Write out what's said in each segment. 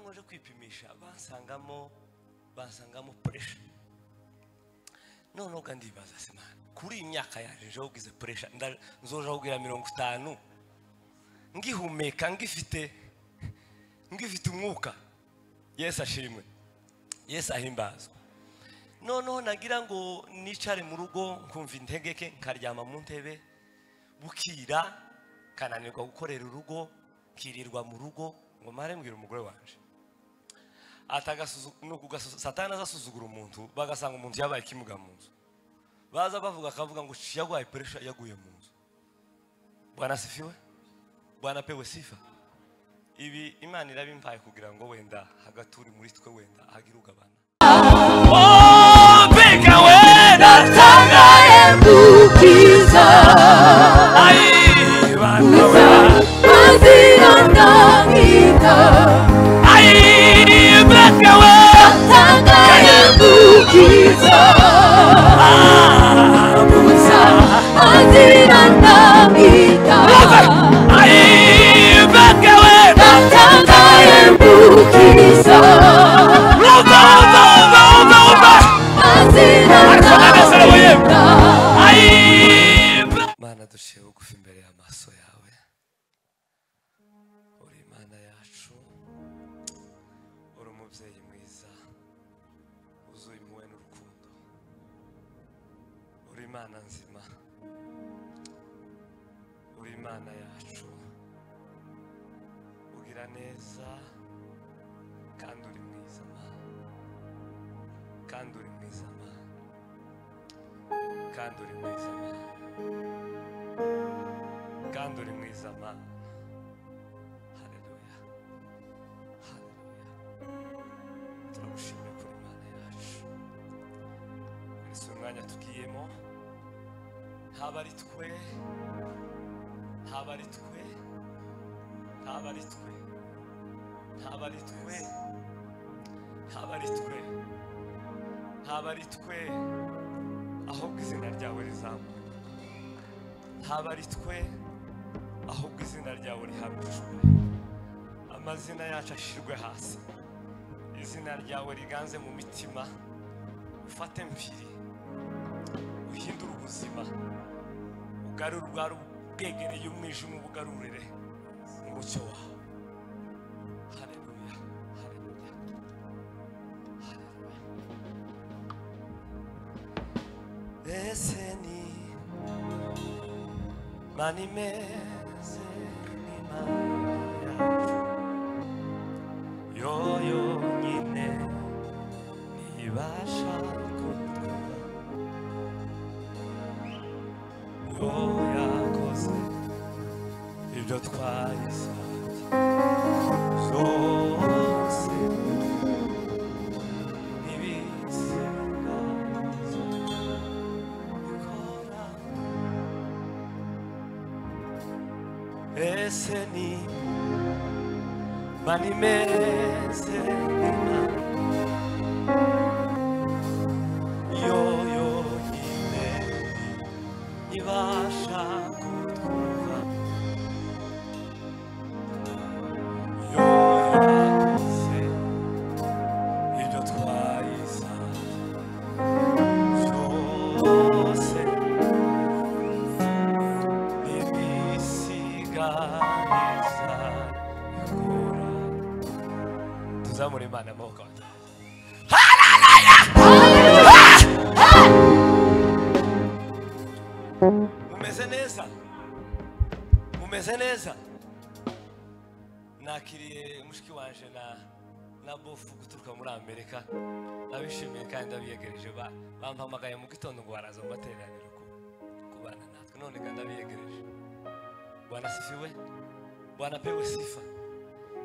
Ngira ngo nje kwipimisha bansangamo pressure. None gandibaza se man, kuri imyaka yaje nje ugize pressure nzoja kugira 50 ngihumeka ngifite umwuka. Yesu ashimwe, Yesu ahimbazwe. Noneho nagira ngo nicare mu rugo nkumva integeke nkaryama mu ntebe bukira kananirwa gukorera urugo kirirwa mu rugo ngo mare mbwira umugore wanje Satani azasuzugura umuntu bagasanga umuntu yabaye kimuga mu nzu baza bavuga akavuga ngo yagwaye pressure yaguye mu nzu. Bwana asifiwe, Bwana pewe sifa. Ibi Imana irabimpaye kugira ngo wenda hagaturi muri twe wenda hagira ugabana. Oh beka wenda tangaye mukiza ai bana we azirandangita ai beka we tangaye mukiza abuza azirandangita ai beka we tangaye mukiza Mana duciye bugufi imbere y'amaso yawe, uri Imana yacu, uri umubyeyi mwiza wuzuye impuhwe n'urukundo, uri Imana nzima, uri Imana yacu, ugira neza kandi uri mwiza Mana, kandi uri mwiza Mana, kandi uri mwiza Mana, kandi uri mwiza Mana. Haleluya, haleluya. Turagushimiye kuri Imana yacu. Ese umwanya tugiyemo ntaba ari twe, ntaba ari twe, ntaba ari twe, ntaba ari twe, ntaba ari twe, ntaba ari twe, ahubwo izina ryawe rizamuka. Ntaba ari twe, ahubwo izina ryawe rihabwe icyubahiro. Amazina yacu ashirwe hasi, izina ryawe riganze mu mitima. Ufate mpiri uhindure ubuzima, ugarure ubwari bwegereye umwijima ubugarurire umucyo wawe. Haleluya, haleluya, haleluya. Ese ni Mana imeze nk'Imana yacu, yo yonyine ntibasha kutwumva, yo yakoze ibyo twayisabye byose, ntibisigaza bikora. Ese ni Mana imeze nk'Imana yo yonyine ntibasha kutwumva, yo yakoze ibyo twayisabye byose, ntibisigaza bikora. Tuzamure Imana amaboko. Mumeze neza, mumeze neza. Nakiriye mushiki wanje na bofu guturuka muri Amerika, nabishimiye kandi ndabiyegereje. Bampamagaye mu gitondo ngo baraza mu materaniro kubana natwe, none kandi ndabiyegereje. Bwana sifiwe, Bwana pewe sifa.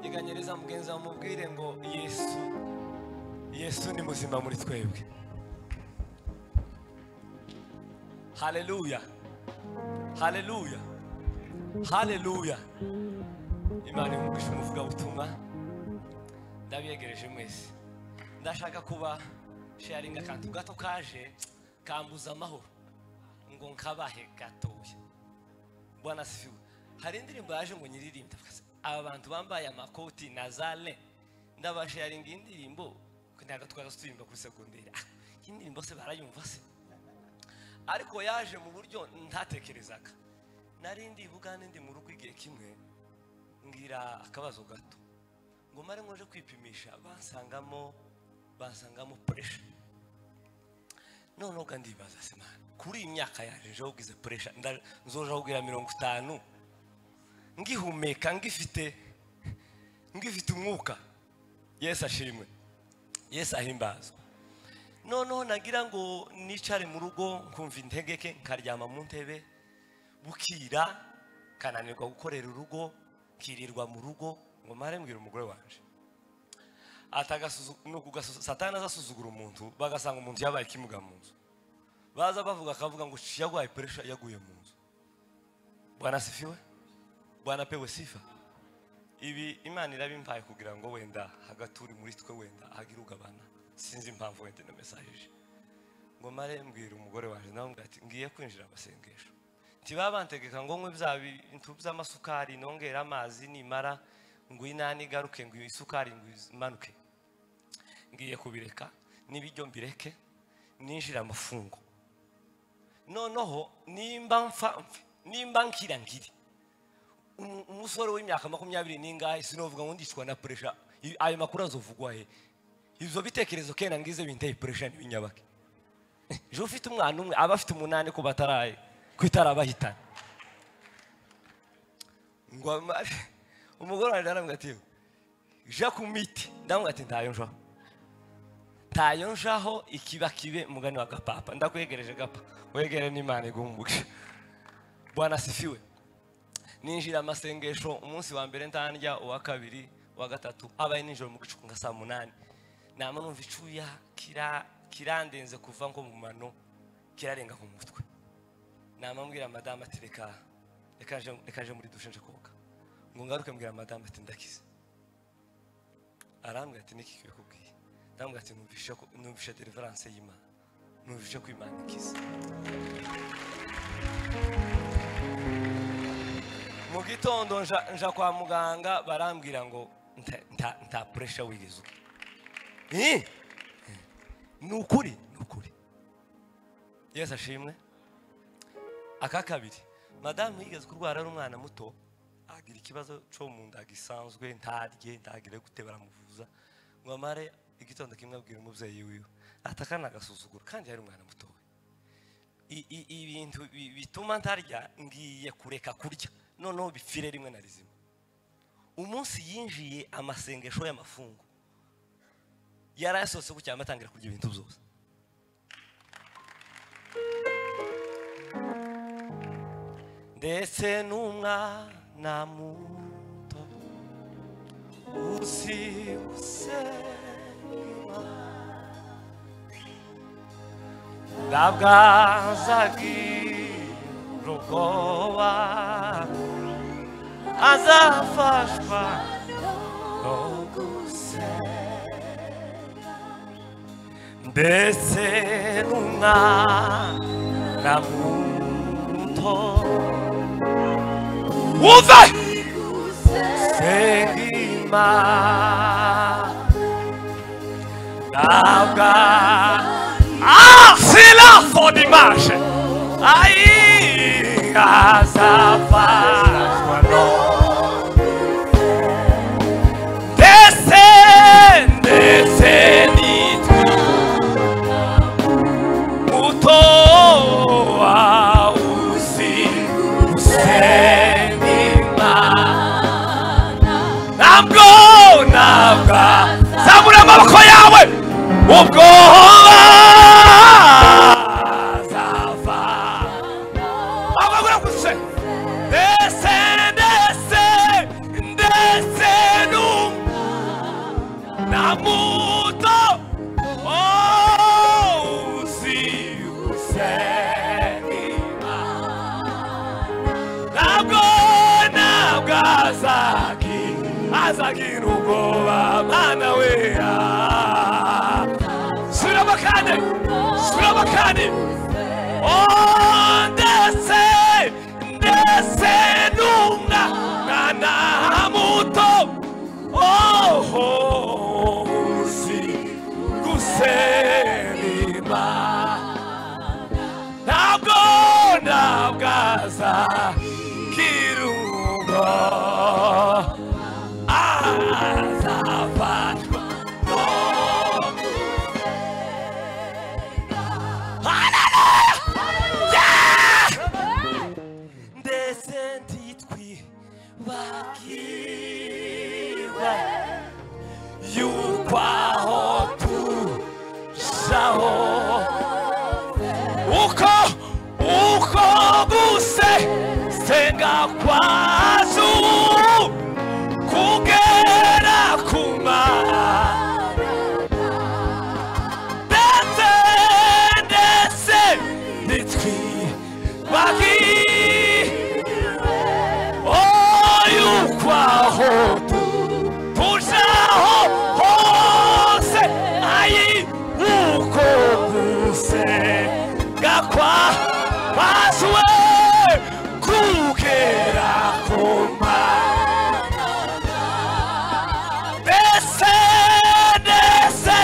Yeganyereza mugenzi wawe mubwire ngo Yesu, Yesu ni muzima muri twebwe. Haleluya, haleluya, haleluya. Imana imugisha umuvugabutumwa. Ndabiyegereje mwese. Ndashaka kuba sharinga akantu gato kaje kambuza amahoro ngo nkabahe gatoya. Bwana sifiwe. Hari indirimbo yaje ngo nyiririmbe, aba bantu bambaye amakoti na zale Ndabasharinga indirimbo ntabwo twagasubirimba kuri segonderi. Indirimbo se barayumva se? Ariko yaje mu buryo ntatekerezaga. Nari ndi Bugande ndi mu rugo igihe kimwe ngira akabazo gato. Ngo mare ngoje kwipimisha bansangamo pressure. None ga ndibaza se man, kuri iyi myaka yaje nje ugize pressure nzoja kugira 50 ngihumeka ngifite umwuka. Yesu ashimwe, Yesu ahimbazwe. Noneho nagira ngo nicare mu rugo nkumva integeke nkaryama mu ntebe bukira kananirwa gukorera urugo kirirwa mu rugo. Ngo mare mbwira umugore wanje Satani azasuzugura umuntu bagasanga umuntu yabaye kimuga mu nzu. Baza bavuga akavuga ngo yagwaye pressure yaguye mu nzu. Bwana sifiwe, Bwana pewe sifa. Ibi Imana irabimpaye kugira ngo wenda hagaturi muri twe wenda hagira ugabana. Sinzi impamvu wenda no message. Ngo mare mbwira umugore wanje nawe ati ngiye kwinjira amasengesho. Ntibabantegeka ngo nkwe bya bintu by'amasukari nongera amazi nimara ngo inani garuke ngo isukari ngo imanuke. Ngiye kubireka n'ibijyo mbireke ninjira amafungo. Noneho nimba mfa nimba nkira ngiri. Umusore w'imyaka 20 ningahe sinovuga ngo ndicwa na pressure. Ayo makuru azovugwa he? Ivyo bitekerezo kena ngize binteye pressure n'ibinyabake. Je ufite umwana umwe aba afite 8 ko bataraye kwitarabahitana. Ngo umugore wanje arambwira ati ja ku miti. Ndamubwira ati ntayo njaho. Ntayo njaho ikiba kibe mugani wa gapapa. Ndakwegereje gapa. Wegere n'Imana igumbuke. Bwana sifiwe. Ninjira amasengesho umunsi wa mbere ntandya, uwa kabiri, uwa gatatu, abaye nijoro mu gicuku nka saa 8. Nama numva icuya kirandenze kuva nko mu mano kirarenga ku mutwe. Nama mbwira madame ati reka nje muri dushe nje koga. Ngo ngaruke mbwira madame ati ndakize. Arambwira ati niki kibikubwiye? Ndamubwira ati numvishe deliverance y'Imana. Numvishe ko Imana ikiza. Mu gitondo nja kwa muganga barambwira ngo nta pressure wigeze. Ni ukuri, ni ukuri. Yesu ashimwe. Aka kabiri, madame yigeze kurwara ari umwana muto agira ikibazo cyo mu nda gisanzwe ntarye ntagire gute baramuvuza. Ngo amare igitondo kimwe abwira umubyeyi wiwe atakana agasuzuguro kandi yari umwana muto. Ibintu bituma ntarya ngiye kureka kurya noneho bipfire rimwe na rizima. Umunsi yinjiye amasengesho y'amafungo yarayasose kucyama atangira kurya ibintu byose. Ndetse n'umwana muto uzi gusenga ntabwo azagira ubwoba azafashwa no gusenga. Ndetse n'umwana muto uve senga Imana ntabwo c'est la image. Ai, azafashwa no ndetse ndetse nitwe muto uzi gusenga Imana ntabwo zamura amaboko yawe ubwo azagira ubwoba mana we. Surabakane surabakane. Oh ndetse ndetse n'umwana muto oh Yuko aho tujaho uko uko gusenga kwacu kugera ku Mana ndetse ndetse ntitwibagirwe yuko aho tujaho hose ayi uko gusenga kwacu kugera ku Mana ndetse ndetse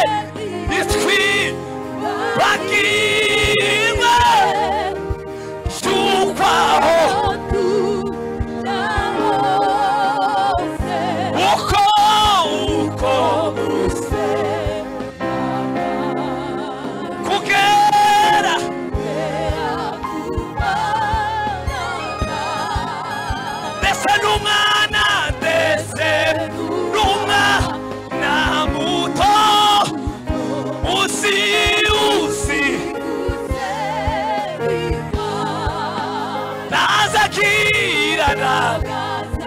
ntitwibagirwe yuko aho uko uko kugera ndetse n'umwana muto uzi uzi nazakira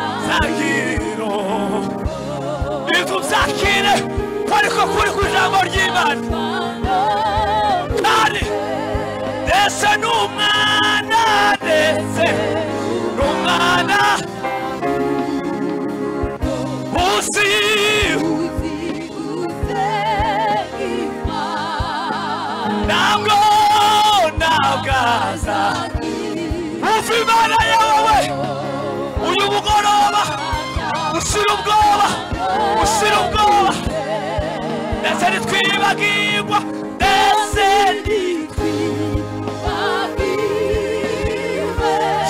nazakiro ibyo byakire ko ariko kuri ku ijambo ry'Imana kandi ndetse n'umwana uzi ntabwo ntabwaza uva Imana yawe uyu mugoroba ushira ubwoba ndetse ntitwibagirwa ndetse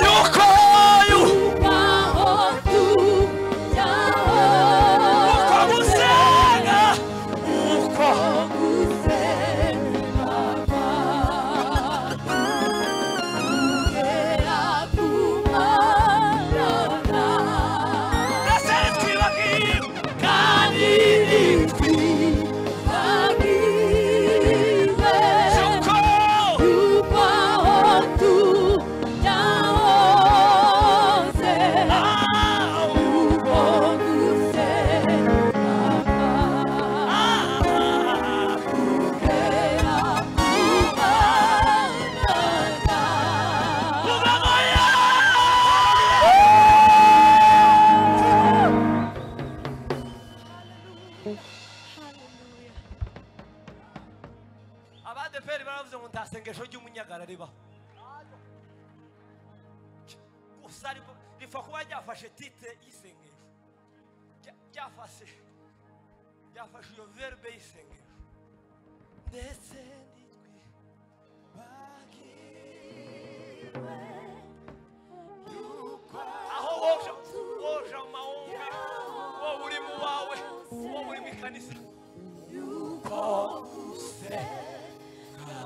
yuko uko gusenga uko ndetse ntitwibagirwa kandi yuko Abadeperi baravuze ngo nta sengesho ry'umunyagara ribaho gusa rifa kuba ryafashe titre y'isengesho ryafashe iyo verbe y'isengesho ndetse ntitwibagirwe aho woja mu mahombe wowe uri mu wawe wowe uri mu ikanisa yuko gusenga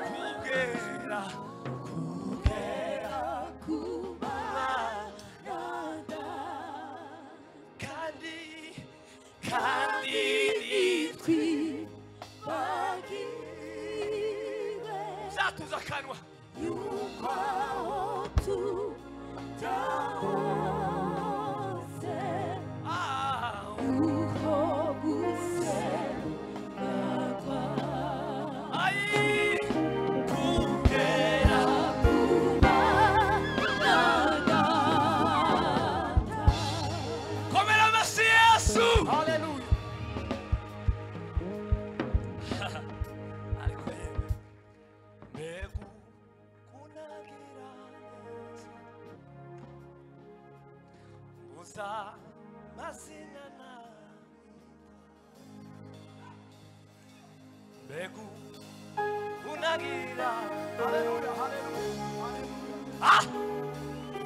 kugera ku Mana kandi byatuza akanwa ayi kugera komera amashyi Yesu. Haleluya. Ariko yewe mbega kunagira neza uza mazina namwita mbega kunagira. Haleluya. Haleluya. Haleluya. Ah!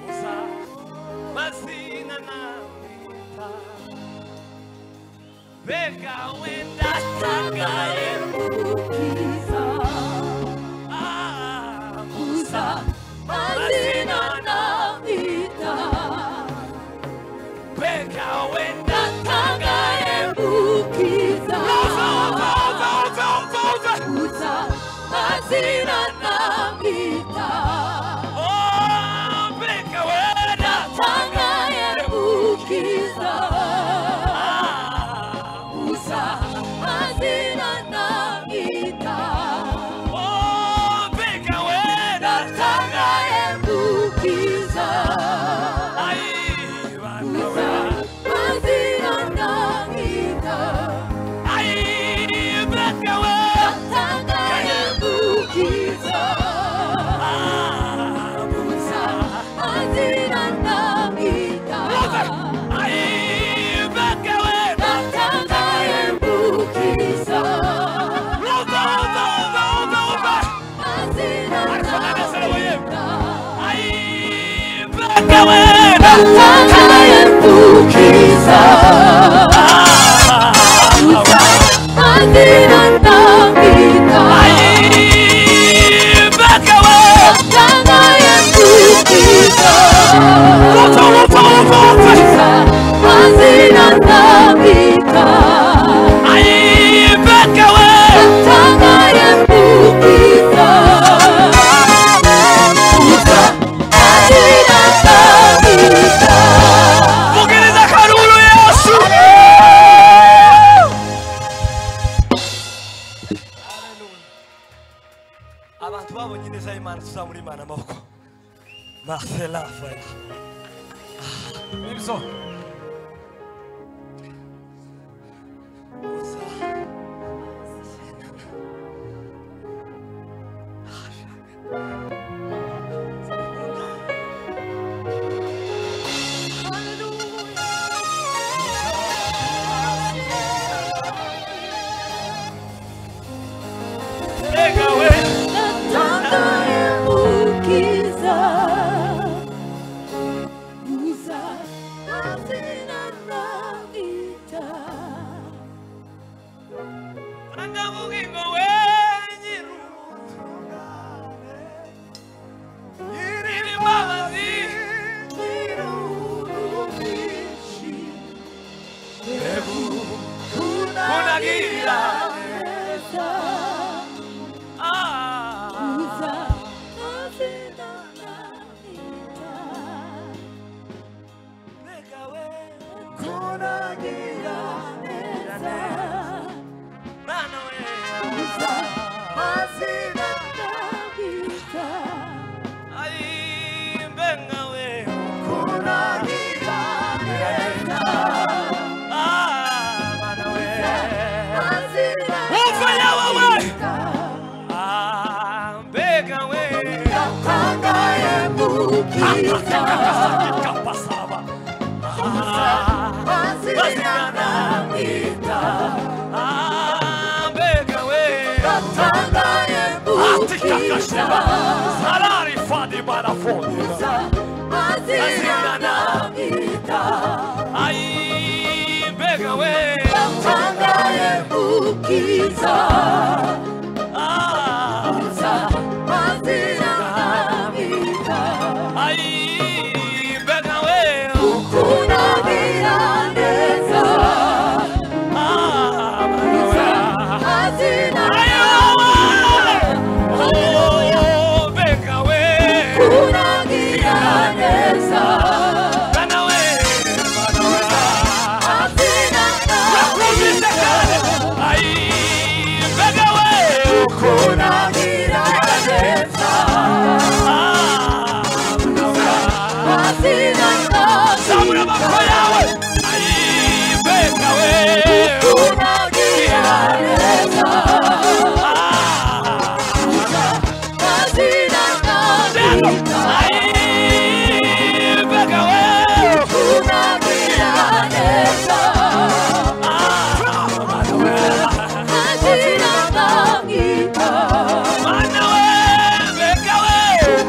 Uza mazina namwita mbega wenda tangaye ah uza mazina namwita mbega wenda tangaye. Mazina namwita. Oh, mbega we Natangaye mukiza. Uza mazina namwita. Oh, mbega we Natangaye mukiza. Ai, bana Uza we. mazina namwita. Ai, mbega we. Natangaye mukiza. Ah, Uza mazina namwita. Ai, mbega we. Natangaye mukiza. Umva, umva, umva, umva, umva. Mazina Ariko ndanezerewe yemwe. namwita. Ai, mbega we. Natangaye mukiza. Ah, Uza mazina namwita. Ai, mbega we. Natangaye mukiza. Umva, umva, umva, umva. Uza mazina namwita. Ai, mbega we. Natangaye mukiza. Uza mazina namwita. Vugiriza akaruru Yesu. Abantu babonye ineza y'Imana tuzamura Imana amaboko. Marcela frère. Nibyo. Uza. Mbega we. Natangaye mukiza. Uza mazina namwita. Ndavuga ngo we nyir'ubutungane, nyir'imbabazi, unagira Neza. Ah, Uza mazina namwita. mbega we Kunagira neza. Mana we Uza mazina namwita. Ai, mbega we Kunagira neza. Ah, Mana we Mazina Umva yawe we namwita. Ah, mbega we Natangaye mukiza. Kapasaba. Ah, Mazina namwita. ah, mbega we Natangaye Atikakasheba. mukiza. Salari fadi marafoni. Uza mazina namwita. Ai, mbega we Natangaye mukiza. Ah, Uza mazina namwita. ai, mbega we Kunagira neza. Ah, Uza Mana we. mazina Ai, oh, mbega we Kunagira neza. Mana we, Mana we. Mazina Rakumvise cyane. Ai, mbega we Kunagira neza. Ah, Mana we. Mazina Zamura amaboko yawe. Ai, mbega we Kunagira neza. Ah, Mazina Yego. Ai, mbega we Kunagira neza. Ah, Mana we. Mazina namwita. Mana we, mbega we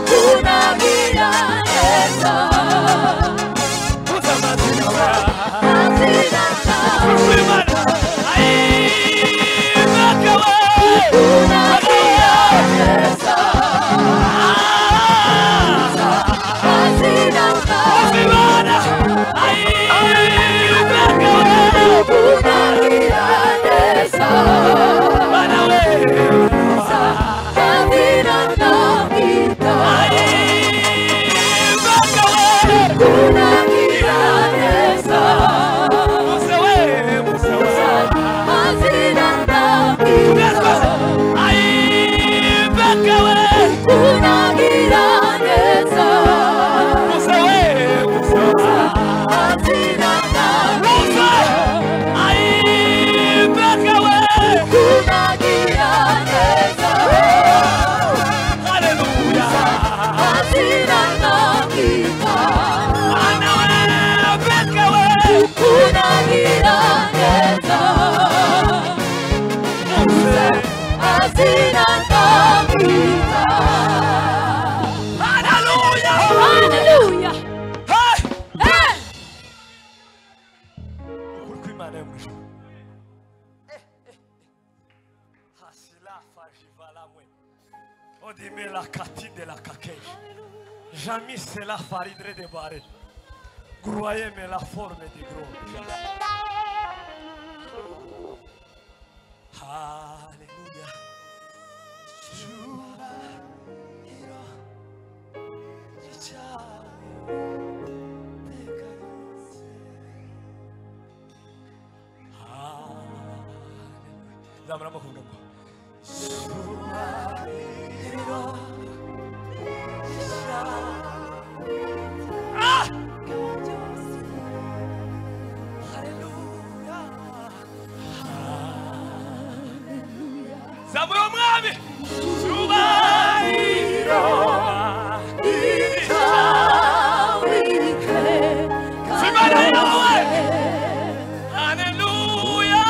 Kunagira neza. Uza amazina yo mu ijuru. Hasila fajivala mwe. Odime la katide la kakesh. Jamais c'est la faridre de bare. Croyez mais la forme du gros. Alléluia. Cyubahiro cyawe iteka ryose. Haleluya. Zamura amaboko uvuga ngo cyubahiro cyawe. Ah! Haleluya. Zamura umwami. Cyubahiro Imana yawe. Haleluya.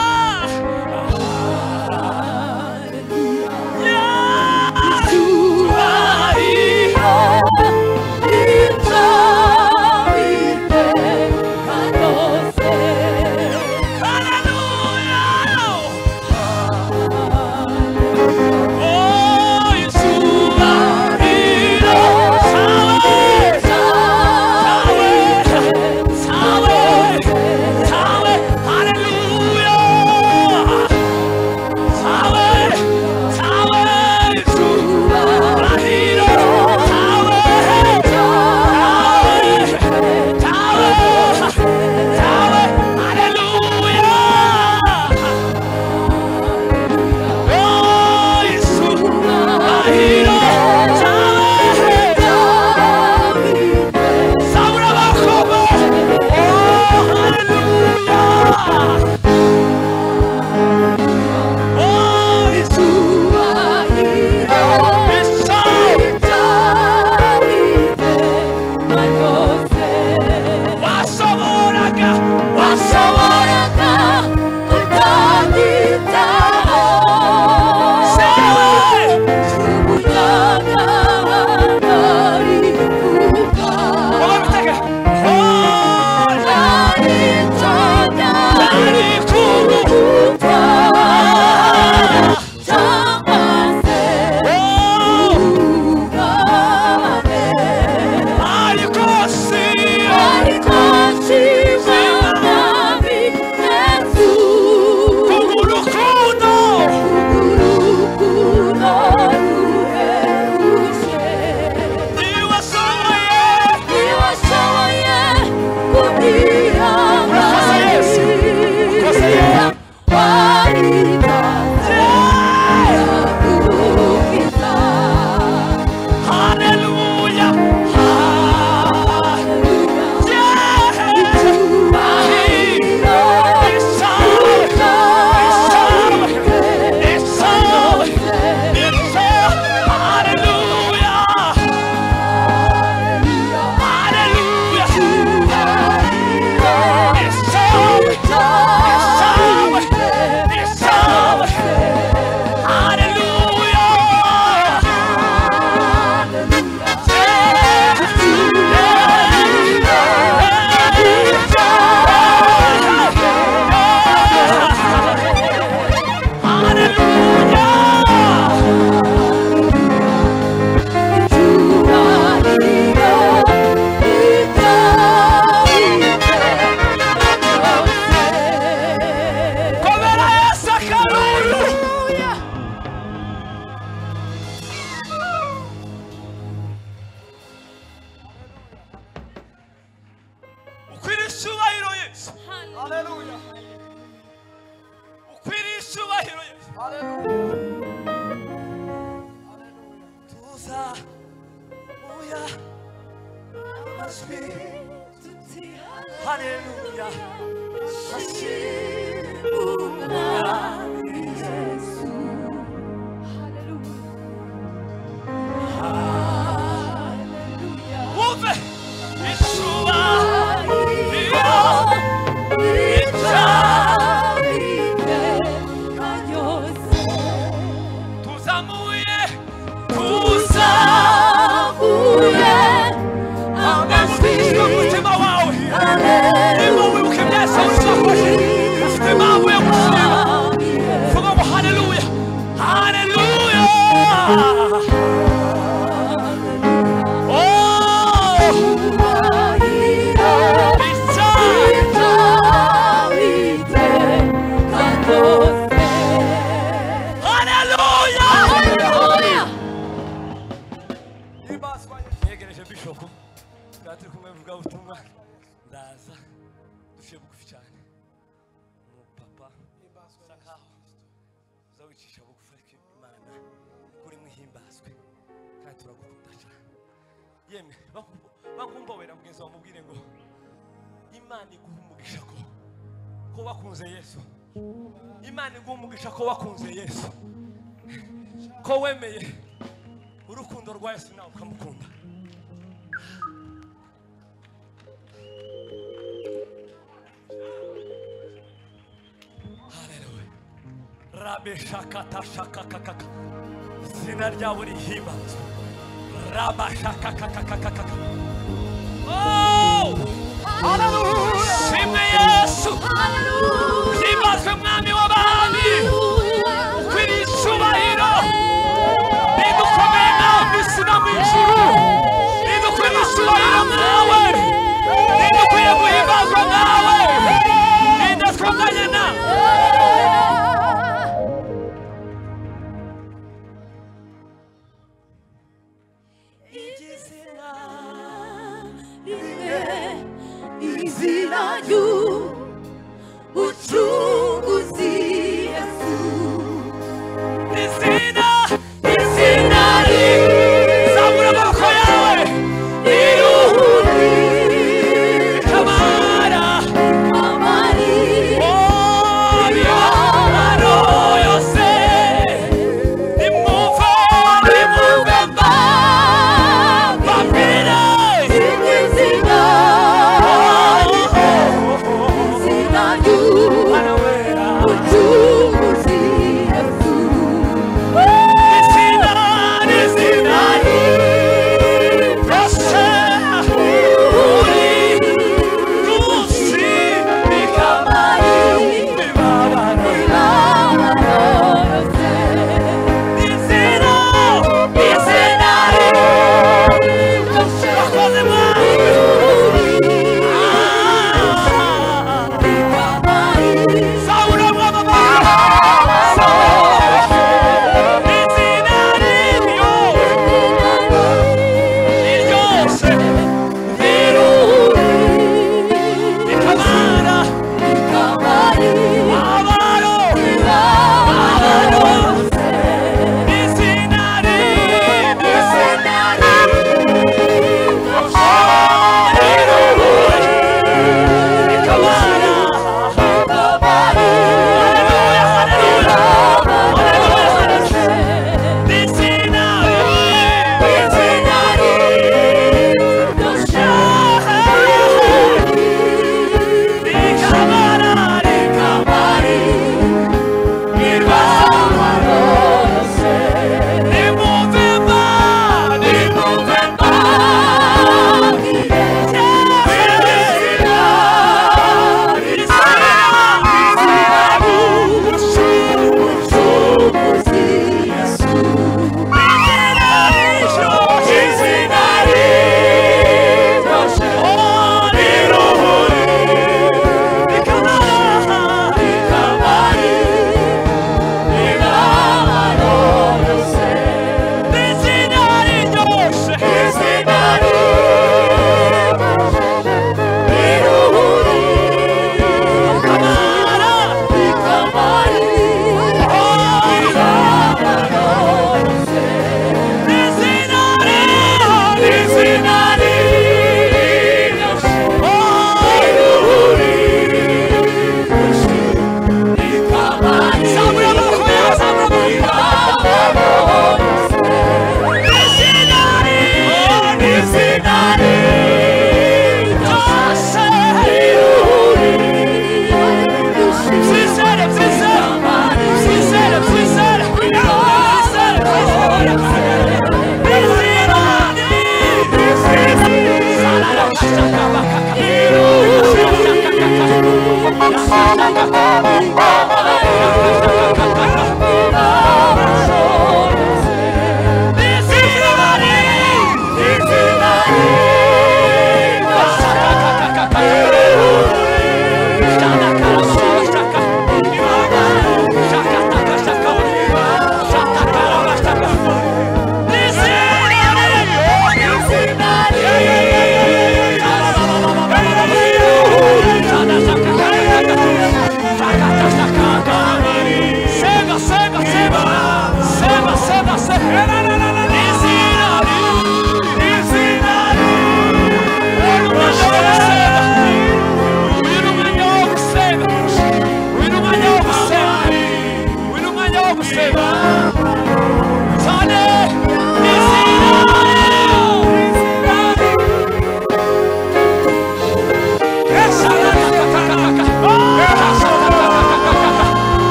Cyubahiro Haleluya. Oh, cyubahiro cyawe. Cyawe, cyawe, haleluya. Cyawe, cyawe, cyubahiro cyawe, cyawe, cyawe, cyawe, haleluya. Oh, cyubahiro cyawe. Sabura bakoma. Oh, haleluya. Oh, Yesu. Yesu. Washoboraga, washoboraga sewe. Wabitega. Oh, ari kuru. Oh, ari kosi. Kugurukundo. Niwashoboye. Urakoze Yesu. Urakoze Yesu. Hallelujah. Hallelujah! Komera Yesu akaruru! Ukwiriye icyubahiro Yesu! Haleluya. Ukwiriye icyubahiro Yesu! Haleluya. Haleluya. Tuza oya amajwi haleluya wumve icyubahiro tuzamuye tuzamuye amajwi umutima wawe niba wibuka ibya Yesu wakoze ufite Uzawicisha bugufi, ariko Imana kuri mwihimbazwe kandi turagukunda cyane. Yemwe, bakumbobera mugenzi wawe, mubwire ngo Imana iguha umugisha ko wakunze Yesu. Imana iguha umugisha ko wakunze Yesu, ko wemeye urukundo rwa Yesu nawe ukamukunda. Haleluya. Rabe shakata shakakakaka, izina ryawe rihimbazwe. Raba shakakakakakaka. Oh! Shimwe Yesu, himbazwe Mwami w'abami, ukwiriye icyubahiro. Nidukomeye nawe mu isi no mu ijuru, nidukwiriye icyubahiro nawe, nidukwiye guhimbazwa nawe, nidutunganye nawe. Izina rimwe, izina ry'ubucuruzi.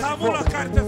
Tamula carte.